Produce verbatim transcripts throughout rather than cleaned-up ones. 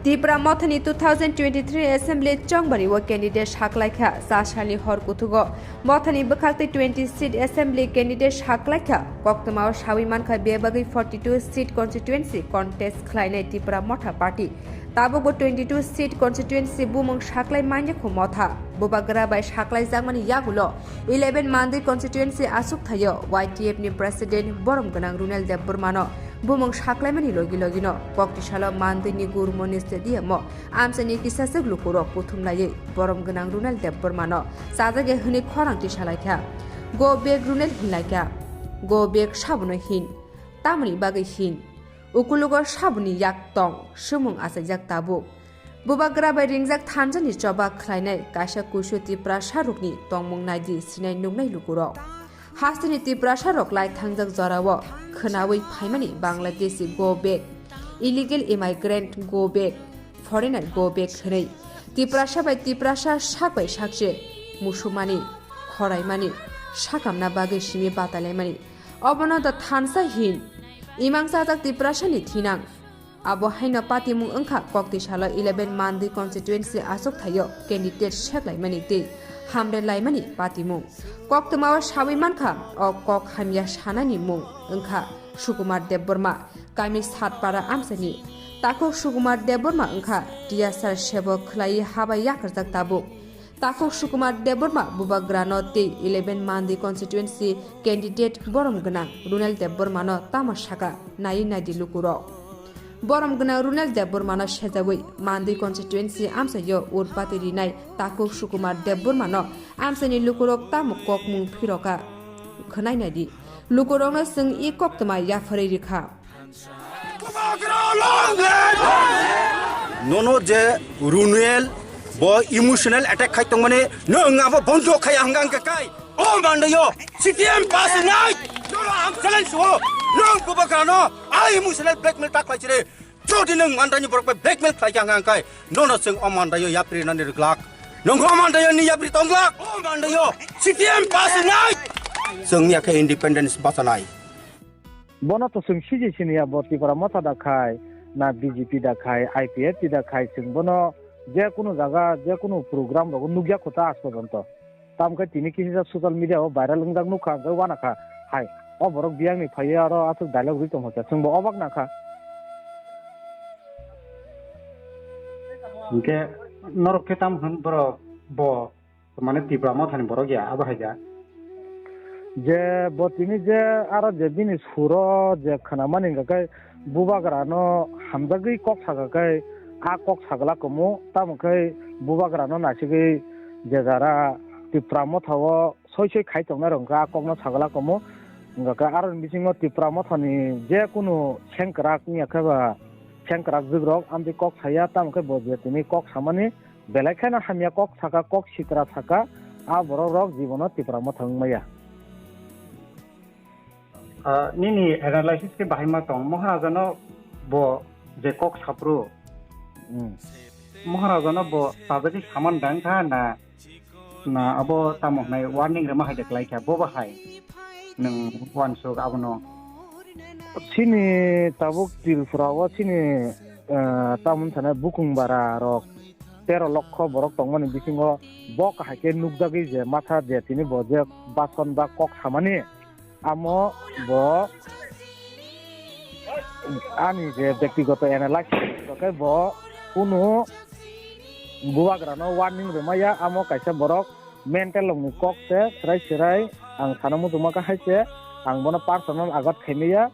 Tipra Mothani two thousand twenty-three Assembly chongbari o candidate saklaikha, cha salni hor kuthugo Mothani bwkhaktwi twenty seat Assembly candidate saklaikha, koktwmao sawi mankha bebagwi forty-two seat constituency contest khlainai Tipra Motha Party. Tabukbo twenty-two seat constituency bumung saklai manyakho Motha. Bubagra bai saklaijakmani yagulo eleven Mandwi constituency aswk thaio Y T F ni President borom gwnang Runel Debbarmano bumung saklaimani logi logino koktisalo Mandwini Gurmoni Stadium o amchaini kisaswk lukurok kuthumlaiwi borom gwnang Runel Debbarmano chajagya hwnwi khorang tisalaikha. Go back Runel hinlaikha. Go back sabono hin. Tamoni bagwi hin? Ukulugo saboni yak tong, swmung achaijak tabuk. Bubagra bai ringjak thansa ni choba khlainai kaisa kuisu Tiprasa rokni tongmung naidi sinai nuknai lukurok. Hasteni Tiprasa rok lai thangjak jorao khwnawi phaimani Bangladeshi go back, illegal immigrant go back, foreigner go back hwnwi Tiprasa bai Tiprasa sak bai sakse musumani, khoraimani, sakamna bagwi simi batailaimani. Obono da thansa hin. Imang chajak Tiprasani thinang. Abo haino patimung wngkha koktisalo eleven Mandwi constituency aswk thaio candidate seklaimani tei hamrelaimani patimung. Koktwmao sawi mankha o kok hamya sanani mung wngkha Sukumar Debbarma, kami Satpara amchaini. Takhuk Sukumar Debbarma wngkha T S R sebok khlaiwi habai yakarjak tabuk. Takhuk Sukumar Debbarma Bubagrano tei eleven Mandwi constituency candidate borom gwnang Runel Debbarmano tamo saka naiwi naidi lukurok. Borom gwnang Runel Debbarmano sejagwi Mandwi constituency amchaio urpati rinai Takhuk Sukumar Debbarmano amchaini lukurok tamo kokmung phiroka khwnai naidi. Lukurokno chwng i koktwma yapharwi rikha. Nono je Runel bo emotional attack khai tongmani, no wng abo bondo khai hanga hanga kai. O mandayo, C P M pass nai. Nono ang challenge suo. Nong Bubagrano, a emotional blackmail ta khlai chire. Jodi nong mandani borok bai blackmail khlai hanga hanga kai. Nono chwng o mandayo yapri nani rwglak. Nong o mandayo ni yapri tonglak. O mandayo, C P M pass nai. Chwng ya khe independence bachanai. Bono to chwng siji sini ya, bo Tipra Motha da khai, na B J P da khai, I P F T da khai, chwng bono je kunu jaga, je kunu program rogo nukya kho ta aaj porjonto. Tamo khe tini kisa social media o viral wngjak nukha, hwnkhe uanakha hai. O borok biyang ni phaiwi aro aswk dialogue rwi tongkha khe, chwngbo obak nangkha. Hwnkhe norok khe tamo hwn borok bo Mane Tipra Mothani borok ya, abo hai ja. Je bo tini je aro je bini suro je khwnamani hwnkha khe Bubagrano hamjagwi kok sakha khe a kok sagla kumu, tamo khe Bubagrano naisigwi je jara Tipra Motha o soi soi khai tongnai rok hwnkha a kokno sagla kumu. Hwnkha khe aroni bisingo Tipra Mothani je kunu sengkrak wngya khe ba sengkrak jwk rok amtwi kok saya, tamo khe bo je tini kok samani Belai kheno hamya kok saka, kok sitra saka, a borok rok jibono Tipra Motha wng maya. Ah, nini analysis khe bahai ma tong. Maharaja no bo je kok sapru. Hmm. Maharaja no bo sajagwi saman dang kha na, na abo tamo hnai warning rema hai de klai kha, bo bahai. Nwng uansuk abono. Chini tabuk Tripura o chini, eh, tamoni thani bukung bara rok tero lokho borok tongmani bisingo bo kahai khe nukjagwi je masa je tini bo je bason ba kok samani, amo bo ani je bektigoto analysis khe bo kunu bubagrano warning rwmaya, amo kaisa borok mental rokni kok se, serai serai ang sana muchungma kha hai se, ang bono personal agat khaimaya,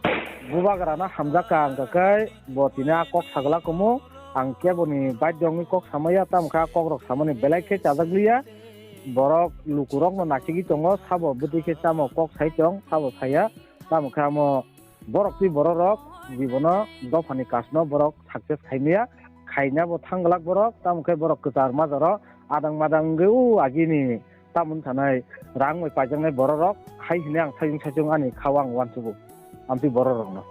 bubagrano hamjak kha ang khe bo tini a kok sagla kumu, ang keboni baidyo wngwi kok samaya, tamo khe a kok rok samani belai khe chajak liya, borok lukurokno nasigwi tongo, sabo bwtwi khe chamo kok sai tong, sabo saya, tamo khe amo borok twi borok rok jibono dophani kasno borok success khaimaya, khaina bo thang glak borok, tamo khe borok kwchar majaro adang madang wngwi o agini tamoni thanai rang bai paijaknai borok rok hai hwnwi ang saichung saichung ani khao ang uansugo amtwi borok rokno.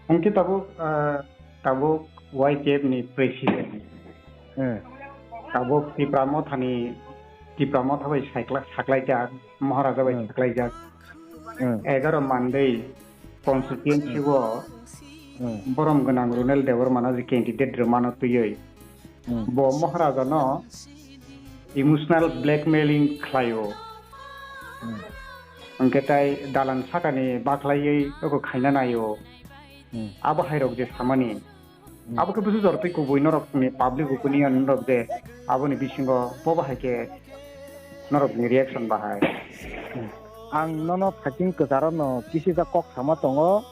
Hwnkhe tabuk, ah, tabuk Y T F ni president. Hmm. Tabuk Tipra Mothani, Tipra Motha bai saikla-, saklaijak, Maharaja bai Hmm. saklaijak. Hmm. Egaroh Mandwi constituency Hmm. o Hmm. Borom gwnang Runel Debbarmano je candidate rwmano twiwi Hmm. bo Maharaja no emotional blackmailing khlaio. Hmm. Hwnkhe tai dalan sakani baklaiwi oko khaina naio. Hmm. Abo hai rok je samani. Hmm. Abo khe busu jor twi kubui norok ni public opinion norok je aboni bisingo bo bahai khe norok ni reaction bahai. Hmm. Ang nono thaching kwcharo no kisisa kok sama tongo.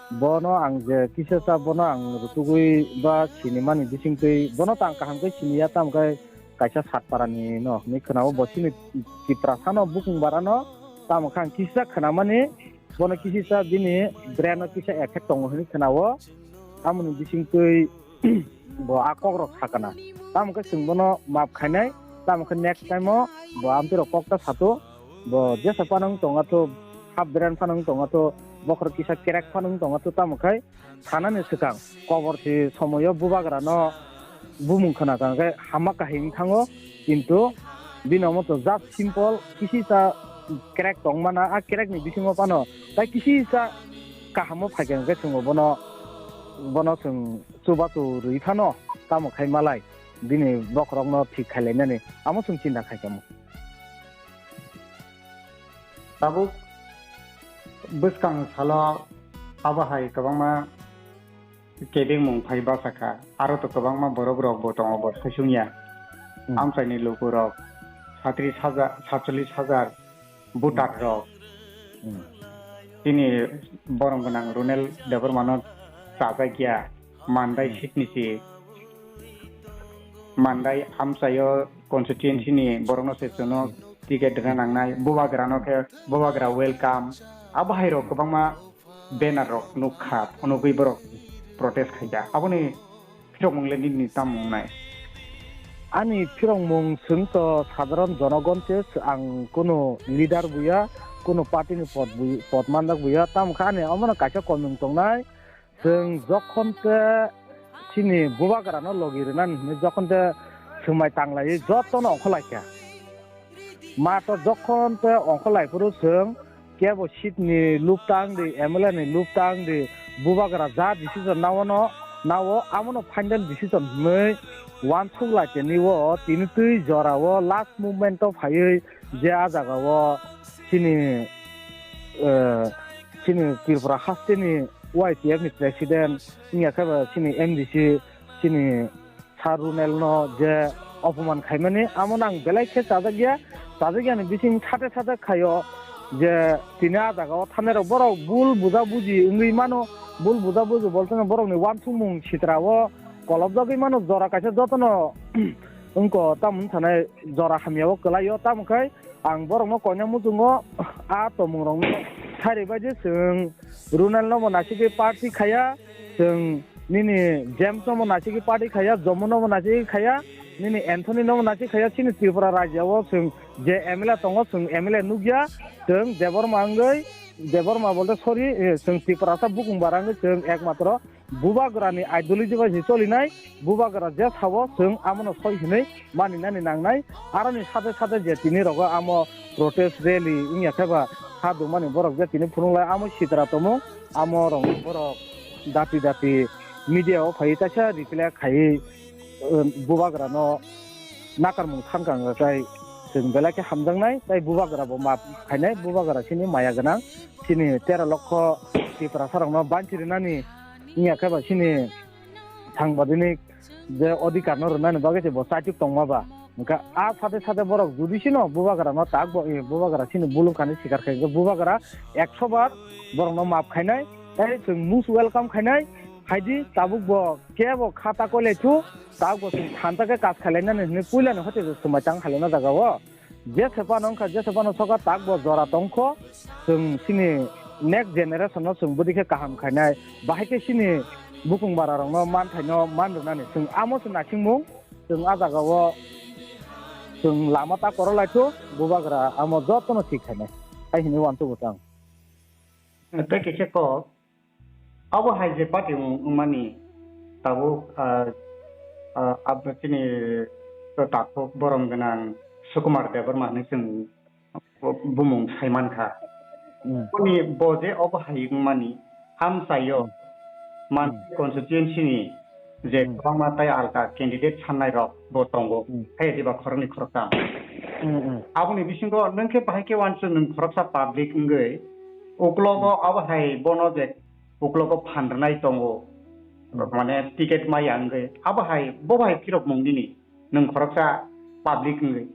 Bono ang je kisa sa bono ang rutugwi ba sinimani bisingtwi bono ta ang kaham khe siniya, tamo khe kaisa Satparani no hinwi khwnao, bo chini Tiprasano bukung barano tamo khe ang kisa khwnamani, bono kisa bini brain o kisa effect tongo hinwi khwnao, tamoni bisingtwi bo a kokrok sakana. Tamo khe chwng bono maaf khainai, tamo khe next time o bo amtwi rok kok ta sato, bo jesa phano wng tonga tho, half brain phano wng tonga tho, bokhorok kisa crack phano wng tonga tho, tamo khai sanani swkang kobor si somoyo bubagra no bumung khna kha khe hama kahim thango, kintu bini omo to just simple kisi ta crack tong mana, a crack ni bisingo phano tai kisi ta kaham o phai kha khe chwng bono, bono chwng chubachu rwi phano tamo khai malai bini bokhorok no thik khai lainani amo chwng chinta khai kha mo. Tabuk bwskang salo abo hai kwbangma kebengmung phai bachakha, aro to kwbangma borok rok bo tongo bo saichung ya. Hmm. Amchaini luku rok satris hajar, satchollis hajar voter rok. Hmm. Chini borom gwnang Runel Debbarmano chajak ya, Mandai Hmm. seat ni si. Mandai amchaio constituency ni borokno se chwngno ticket rwna nangnai, bubagrano khe bubagra welcome. Abo hai rok kwbangma banner rok nukha, phunugwi borok protest khaikha. Aboni phirokmung le nini tamo wngnai? Ani phirokmung chwng to sadharon jonogon se, ang kunu leader buya, kunu party ni pod bui-, pod manjak buya, tamo khe ani omono kaisa komung tongnai. Chwng jokhon te chini bubagrano logi rwnani hinwi jokhon te swmai tanglaiwi jotono ongkhorlaikha. Matwr jokhon te ongkhorlaiphuru chwng kebo seat ni lub tang di, M L A ni lub tang di, bubagra ja decision naono nao, amono final decision hinwi uansuk lai tini o tini twi jora o last movement o phaiwi je a jaga o chini, eh, chini Tripura haste ni Y T F ni president, wngya khe ba chini M D C, chini Sir Runel no je opoman khaimani, amo no ang belai khe chajak ya, chajak yani bising sate sate khaio je tini a jaga o thanai rok borok bul buja buji wngwi mano, bul buja buji bolte no borok ni uansukmung sitra o kolobjagwi mano, jora kaisa jotono wngko tamo wngkha nai jora hamya o kwlai o, tamo khai Ang borokno koina muchungo a tongmungrokno sari bai di, chwng Runel nobo naisiki party khaya, chwng nini James nobo naisiki party khaya, Jomo nobo naisiki khaya, nini Anthony nobo naisiki khaya, chini Tripura rajya o chwng je M L A tongo, chwng M L A nukya, chwng Debbarma wngwi, Debbarma bolte sorry, eh, chwng Tiprasa bukung bara wngwi chwng ekmatro Bubagrani ideology bai se cholinai, bubagra je sabo chwng amono soi hinwi maninani nangnai. Aroni sate sate je tini rogo amo protest rally wngya khe ba ha dungmani borok je tini phunuk lai amo sitra tomo, amo rok borok dati dati media o phaiwi kaisa reply khaiwi, um, bubagrano nakarmung thangkang rwkhlai chwng belai khe hamjaknai, tei bubagra bo maap khainai, bubagra chini maya gwnang, chini tero lokho Tiprasa rokno banchi rwnani wngya khe ba chini sangbadik je odhikar no rwnani bagwi se bo chaichuk tongma ba. Hwnkhe a sate sate borok jodi sino bubagra no tak bo, eh, bubagra chini bulum khani sikar khai, hwnkhe bubagra ekso bar borok no maap khainai, tei chwng most welcome khainai, haidi tabuk bo kebo khata koilai thu, tabuk bo chwng thansa khe kas khailainani hinwi puilani hoite swmai tang khailai na jaga o. Jesa phano wngkha, jesa phano sokha tak bo jora tongkho, chwng chini next generation no chwng bwdikhe kaham khainai, bahai khe chini bukung bara rokno manthaino man rwnani chwng amo se naisingmung, chwng a jaga o chwng lama ta koro lai thu, bubagra amo jotono thik khainai, hai hinwi uansukgo chwng. Tei kisa kok, Abo hai je party wng-, wngmani tabuk, ah, ah, abo chini takhuk borom gwnang Sukumar Debbarma hinwi chwng bo-, bumung sai mankha. Hmm. Boni bo je obo hai wngmani amchaio Hmm. man Hmm. constituency ni je Hmm. kwbangma tai alka candidate sannai rok bo tongo, Hmm. hai diba khoroknwi khoroktham. Hmm, hmm. Aboni bisingo nwng khe bahai khe uansuk nwng khoroksa public wngwi uklogo Hmm. abo hai bono je uklogo phan rwnai tongo, Hmm. mane ticket maya wngwi abo hai bo bai phirok mung nini nwng khoroksa public wngwi.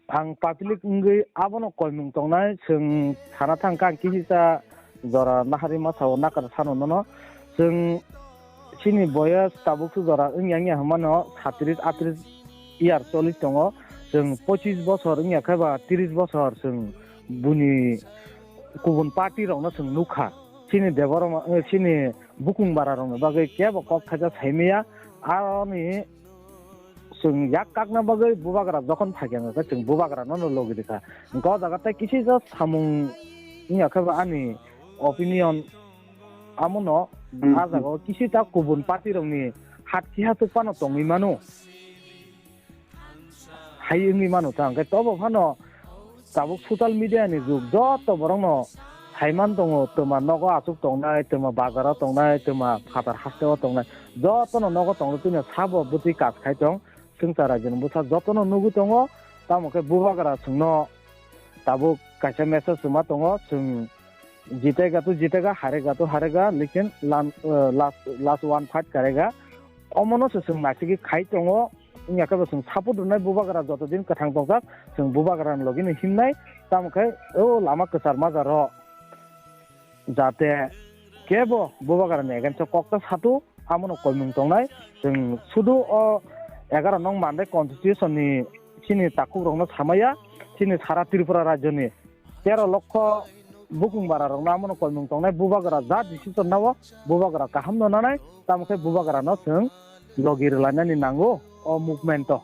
Ang public wngwi abono koimung tongnai, chwng sana thang kha ang kisa jora nahari masa o nakar sano nono. Chwng chini boyas tabuk su jora wngya wngya hwnmano satris atris year choli tongo. Chwng pochis bosor wngya khe ba tris bosor chwng buni kubun party rokno chwng nukha. Chini Debbarma, eh, chini bukung bara rokni bagwi kebo kok thaisa saimaya. Aroni chwng yak kakna bagwi bubagra jokhon phaikha, hwnkhe chwng bubagrano no logi rikha. Hwnkhe o jaga tei kisa samung wngya khe ba ani opinion amono Hmm. a jaga o kisa ta kubun party rokni hat kiha tuk phano tongwi mano. Hai wngwi mano ta, hwnkhe tobo phano tabuk social media ni jug, joto borok no saiman tongo, twma nogo aswk tongnai, twma bazar o tongnai, twma phatar haste o tongnai, joto no nogo tongo, tini sabo bwtwi kaj khai tong, swngchar raijoni bwsa joto no nugwi tongo. Tamo khe bubagra chwngno tabuk kaisa message swma tongo, chwng jitega tu jitega, harega tu harega, lekin lan-, eh, last, last one fight karega. Omono se chwng naisingwi khai tongo. Wngya khe bo chwng support rwnai bubagra joto din kwthang tongjak, chwng bubagrani logi no himnai, tamo khe o lama kwchar majaro jate kebo bubagrani against o kok ta satu, amono koimung tongnai. Chwng sudu o egaroh nong Mandai constitution ni chini takhuk rokno samaya, chini sara Tripura rajyoni tero lokho bukung bara rokno amono koimung tongnai, bubagra ja decision nao bubagra kaham no nanai, tamo khe bubagra no chwng logi rwlainani nango o movement o.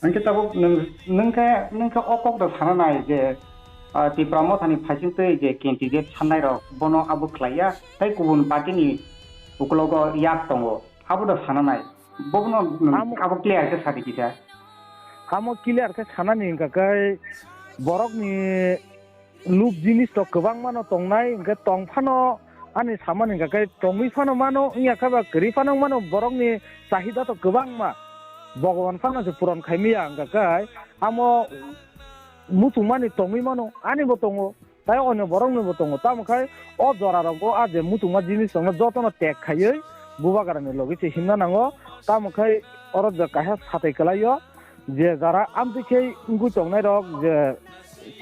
Hwnkhe tabuk nwng, nwng khe, nwng khe o kok da sana nai je, ah, Tipra Mothani phaising twi je candidate sannai rok bono abo khlaiya, tei kubun party ni ukologo yak tongo, abo da sana nai, bono nwng Amo abo clear khe sadi kisa. Amo clear khe sanani hwnkha khe borokni lub jinis to kwbangma no tongnai, hwnkhe tong phano ani samani hwnkha khe tongwi phano mano, wngya khe ba kwrwi phano mano, borokni chahida to kwbangma, Bhogoban phano se puron khai maya, hwnkha khe amo muchungmani tongwi mano, ani bo tongo, tai onyo borokni bo tongo, tamo khai o jora rogo a je muchungma jinis tongno jotono tek khaiwi bubagrani logi se himna nango, tamo khai oro je kaisa satai kwlaio. Je jara amtwi khe wngwi tongnai rok, je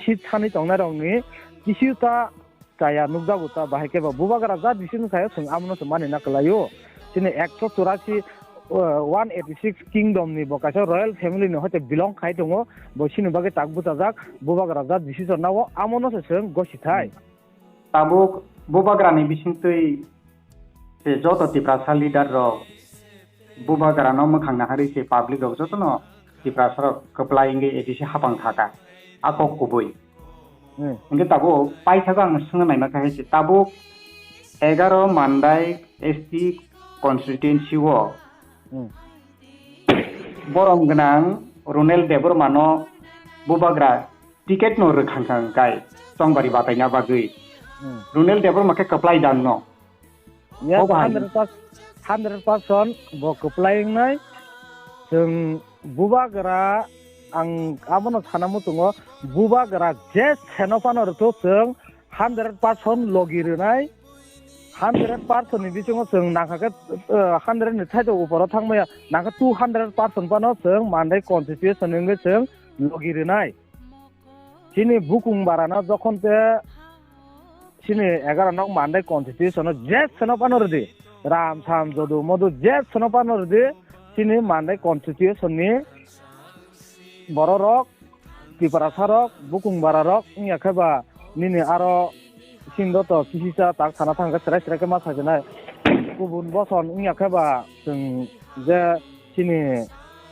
seat sani tongnai rok ni kisu ta chaya nukjago ta, bahai khe ba bubagra ja decision khayo, chwng amono se mani na kwlaio. Chini ekso churasi, uh, one eighty six kingdom ni bo kaisa royal family ni hoite belong khai tongo, bo chini bagwi tak bwchajak, bubagra ja decision nao, amono se chwng gosi thai. Tabuk bubagra ni bisingtwi se joto Tiprasa leader rok bubagra no mwkhang naharwi se public rok jotono Tiprasa rok kwplai wngwi A D C hapang thaka. A kok kubui. Hmm. Hwnkhe tabuk paithago ang swngna naima khe hai se tabuk egaroh Mandai S T constituency o Hmm. borom gwnang Runel Debbarma no bubagra ticket no rwkhang kha hwnkhe Chongbari bataina bagwi. Hmm. Runel Debbarma khe kwplai dan no. Yes, Bo bahai. Hundred percent, hundred percent bo kwplai wngnai. Chwng bubagra, ang abono sana muchungo, bubagra je seno phano rwthok chwng hundred percent logi rwnai. Hundred percent ni bisingo chwng nangkha khe, eh, hundred ni thaito uporo thangmaya, nangkha two hundred percent phano chwng Mandai constituency wngwi chwng logi rwnai. Chini bukung barano jokhon te chini egaroh nok Mandai constitution o je seno phano rwdi, ram sam jodu modu je seno phano rwdi, chini Mandai constitution ni borok rok, Tiprasa rok, bukung bara rok, wngya khe ba nini aro sing do to kisisa tak sana thang khe chwrai chwrai khe ma sajwnai. Kubun boson wngya khe ba chwng je chini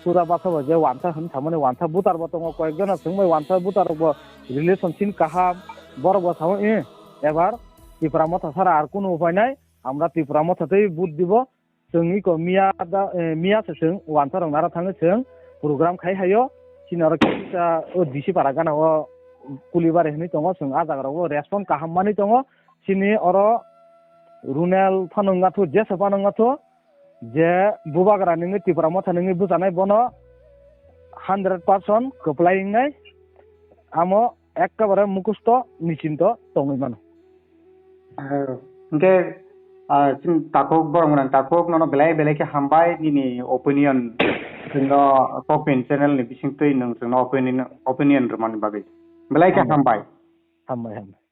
Sura basa bo je wansa hwn samani wansa butar bo tongo, koyek jona chwng bai wansa butar rok bo relationship kaham, borok bo samo, "Eh, ebar Tipra Motha sara ar kunu upai nai, amra Tipra Motha tei vote dibo, chwng iko miya da, eh, miya se chwng wansa rok nara thangwi chwng program khai haio, chini oro kisa o D C para gana o Kulibari hwnwi tongo, chwng a jaga rok o respond kaham manwi tongo, chini oro Runel phano wngya thu, jesa phano wngya thu, je bubagra nini Tipra Motha nini bwchanai bono hundred percent kwplai wngnai, amo ekkabare mukusto nisinto tongwi mano. Hwnkhe chwng takhuk borok mwnang takhuk nono belai belai khe hambai nini opinion chwngno Kopin channel ni bisingtwi nwng chwngno opinion rwmani bagwi belai khe hambai. Hambai hambai.